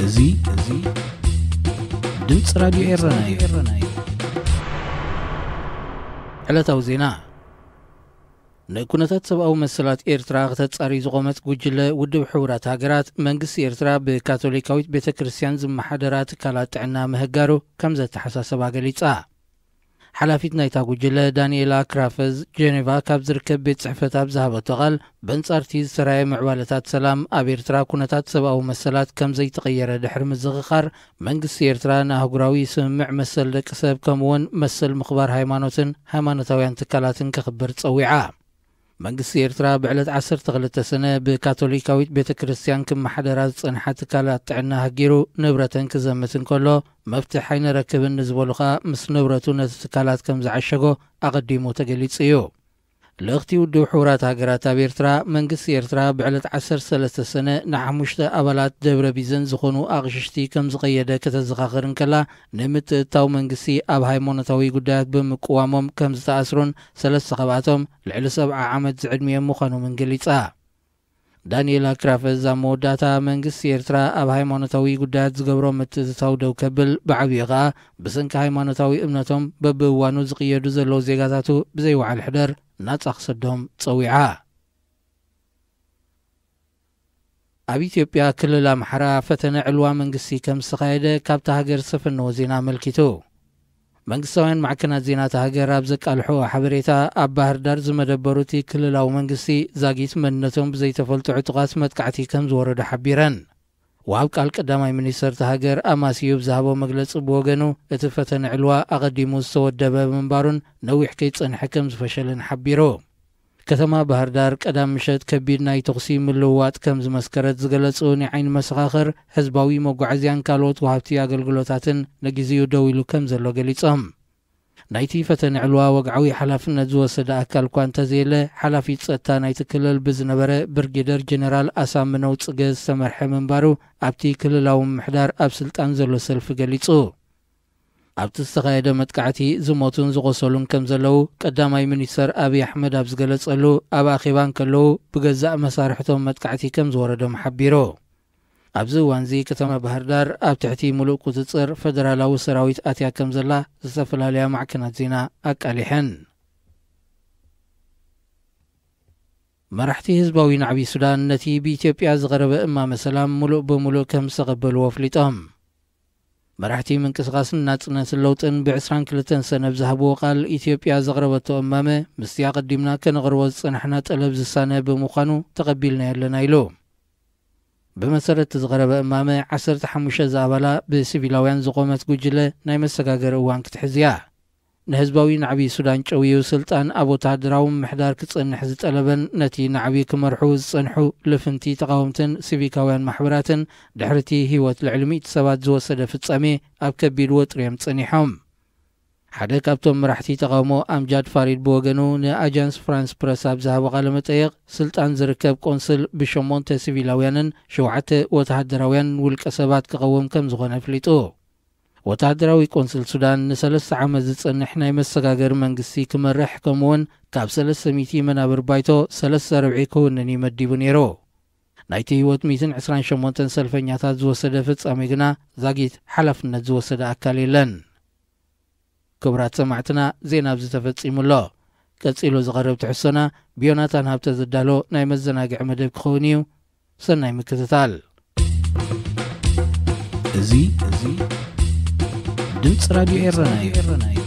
እዚ እዚ ድምፂ ራዲዮ ኤረና እዩ። ዕለታዊ ዜና። ንኩነታት ሰብኣዊ መሰላት ኤርትራ ክተጻሪ ዝቖመት ጉጅለ ውድብ ሕቡራት ሃገራት፣ መንግስቲ ኤርትራ ብካቶሊካዊት ቤተ ክርስቲያን ዝመሓደራ ትካላት ጥዕና ምህጋሩ ከም ዘተሓሳሰባ ገሊጻ። ሓላፊት ናይታ ጉጅለ ዳንኤላ ክራፈዝ፣ ጀኔቫ ካብ ዝርከብ ቤት ጽሕፈት ኣብ ዝሃበቶ ቃል፣ በንጻርቲ ዝተራየ ምዕባለታት ሰላም ኣብ ኤርትራ ኩነታት ሰብኣዊ መሰላት ከም ዘይተቐየረ ድሕሪ ምዝኽኻር፣ መንግስቲ ኤርትራ ንኣህጉራዊ ስምምዕ መሰል ደቂ ሰብ ከምኡውን መሰል ምኽባር ሃይማኖትን ሃይማኖታውያን ትካላትን ከኽብር ጸዊዓ። መንግስቲ ኤርትራ ብዕለት ዓሰርተ ክልተ ሰነ ብካቶሊካዊት ቤተ ክርስቲያን ክመሓደራ ዝጸንሓ ትካላት ጥዕና ሃጊሩ ንብረተን ክዘምት እንከሎ፣ መፍትሕ ኣይንረክብን ንዝበሉ ኸኣ ምስ ንብረቱ ነቲ ትካላት ከም ዝዓሸጎ ኣቐዲሙ ተገሊጹ እዩ። ልእኽቲ ውድብ ሕቡራት ሃገራት ኣብ ኤርትራ፣ መንግስቲ ኤርትራ ብዕለት ዓሰርተ ሰለስተ ሰነ ንሓሙሽተ ኣባላት ደብረ ቢዘን ዝኾኑ ኣቕሽሽቲ ከም ዝቐየደ ከተዘኻኽር እንከላ፣ ንምትእትታው መንግስቲ ኣብ ሃይማኖታዊ ጉዳያት ብምቅዋሞም ከም ዝተኣስሩን ሰለስተ ካብኣቶም ልዕሊ ሰብዓ ዓመት ዝዕድሚኦም ምዃኖምን ገሊጻ። ዳንኤላ ክራፈዝ ኣብ መወዳእታ፣ መንግስቲ ኤርትራ ኣብ ሃይማኖታዊ ጉዳያት ዝገብሮ ምትእትታው ደው ከብል፣ ብዓብዩ ኸኣ ብሰንኪ ሃይማኖታዊ እምነቶም በብእዋኑ ዝቕየዱ ዘለዉ ዜጋታቱ ብዘይወዓል ሕደር ናጻ ክሰዶም ጸዊዓ። ኣብ ኢትዮጵያ ክልል ኣምሓራ ፈተነ ዕልዋ መንግስቲ ከም ዝተኻየደ ካብታ ሃገር ዝሰፈነዎ ዜና ኣመልኪቱ። መንግስታውያን ማዕከናት ዜና እታ ሃገር ኣብ ዘቃልሕዎ ሓበሬታ፣ ኣብ ባህር ዳር ዝመደበሩ እቲ ክልላዊ መንግስቲ ዛጊት መንነቶም ብዘይተፈልጡ ዕጡቓት መጥቃዕቲ ከም ዝወረዶ ሓቢረን። ወሃብ ቃል ቀዳማይ ሚኒስተር እታ ሃገር ኣማስዩ ብዝሃቦ መግለጺ ብወገኑ፣ እቲ ፈተነ ዕልዋ ኣቐዲሙ ዝተወደበ ምንባሩን ነዊሕ ከይጸንሐ ከም ዝፈሸለን ሓቢሩ። ከተማ ባህር ዳር ቀዳም ምሸት ከቢድ ናይ ተኹሲ ምልውዋጥ ከም ዝመስከረት ዝገለጹ ናይ ዓይኒ መሰኻኽር፣ ህዝባዊ መጓዓዝያን ካልኦት ወሃብቲ ኣገልግሎታትን ንግዜኡ ደው ኢሉ ከም ዘሎ ገሊጾም። ናይቲ ፈተነ ዕልዋ ወግዓዊ ሓላፍነት ዝወሰደ ኣካል እኳ እንተዘየለ፣ ሓላፊ ጸጥታ ናይቲ ክልል ብዝነበረ ብርጌደር ጀነራል ኣሳምነው ጽገ ዝተመርሐ ምንባሩ ኣብቲ ክልላዊ ምምሕዳር ኣብ ስልጣን ዘሎ ሰልፊ ገሊጹ። ኣብቲ ዝተኻየደ መጥቃዕቲ ዝሞቱን ዝቖሰሉን ከም ዘለዉ ቀዳማይ ሚኒስተር ኣብይ ኣሕመድ ኣብ ዝገለጸሉ፣ ኣብ ኣኼባ እንከለዉ ብገዛእ መሳርሕቶም መጥቃዕቲ ከም ዝወረዶም ሓቢሩ። ኣብዚ እዋንዚ ከተማ ባህር ዳር ኣብ ትሕቲ ምሉእ ቁጽጽር ፈደራላዊ ሰራዊት ኣትያ ከም ዘላ ዝተፈላለያ ማዕከናት ዜና ኣቃሊሐን። መራሕቲ ህዝባዊ ናዕቢ ሱዳን ነቲ ብኢትዮጵያ ዝቐረበ እማመ ሰላም ምሉእ ብምሉእ ከም ዝተቐበልዎ ኣፍሊጦም። መራሕቲ ምንቅስቓስ ንናጽነትን ለውጥን ብ ዕስራን ክልተን ሰነ ብዝሃብዎ ቃል፣ ኢትዮጵያ ዘቕረበቶ እማመ ምስቲ ኣቐዲምና ከነቕርቦ ዝጸናሕና ጠለብ ዝሳነ ብምዃኑ ተቐቢልናዮ ኣለና ኢሉ። ብመሰረት እቲ ዝቐረበ እማመ፣ ዓሰርተ ሓሙሽተ ዝኣባላ ብሲቪላውያን ዝቖመት ጉጅለ ናይ መሰጋገሪ እዋን ክትሕዝ እያ። ንህዝባዊ ናዕቢ ሱዳን ጨውዩ ስልጣን ኣብ ወተሃደራዊ ምምሕዳር ክጸንሕ ዝጠለበን ነቲ ናዕቢ ክመርሑ ዝጸንሑ ልፍንቲ ተቓወምትን ሲቪካውያን ማሕበራትን ድሕሪቲ ህይወት ልዕሊ ሚእቲ ሰባት ዝወሰደ ፍጻሜ ኣብ ከቢድ ወጥሪ እዮም ጸኒሖም። ሓደ ካብቶም መራሕቲ ተቓውሞ ኣምጃድ ፋሪድ ብወገኑ ንኣጃንስ ፍራንስ ፕረስ ኣብ ዝሃቦ ቃለ መጠየቕ፣ ስልጣን ዝርከብ ቆንስል ብሸሞንተ ሲቪላውያንን ሸውዓተ ወተሃደራውያን ውልቀ ሰባት ክቐውም ከም ዝኾነ ኣፍሊጡ። ወተሃደራዊ ቆንስል ሱዳን ንሰለስተ ዓመት ዝጸንሕ ናይ መሰጋገሪ መንግስቲ ክመርሕ፣ ከምኡውን ካብ ሰለስተ ሚእቲ መናብር ባይቶ ሰለስተ ርብዒ ክውንን እዩ መዲቡ ነይሩ። ናይቲ ህይወት ሚእትን ዕስራን ሸሞንተን ሰልፈኛታት ዝወሰደ ፍጻሜ ግና ዛጊት ሓላፍነት ዝወሰደ ኣካል የለን። ክቡራት ሰማዕትና፣ ዜና ኣብዚ ተፈጺሙ ኣሎ። ቀጺሉ ዝቐርብ ትሕዝቶና ብዮናታን ሃብተ ዝዳሎ ናይ መዘናግዒ መደብ ክኸውን እዩ። ሰናይ ምክትታል። እዚ እዚ ድምፂ ራዲዮ ኤረና እዩ።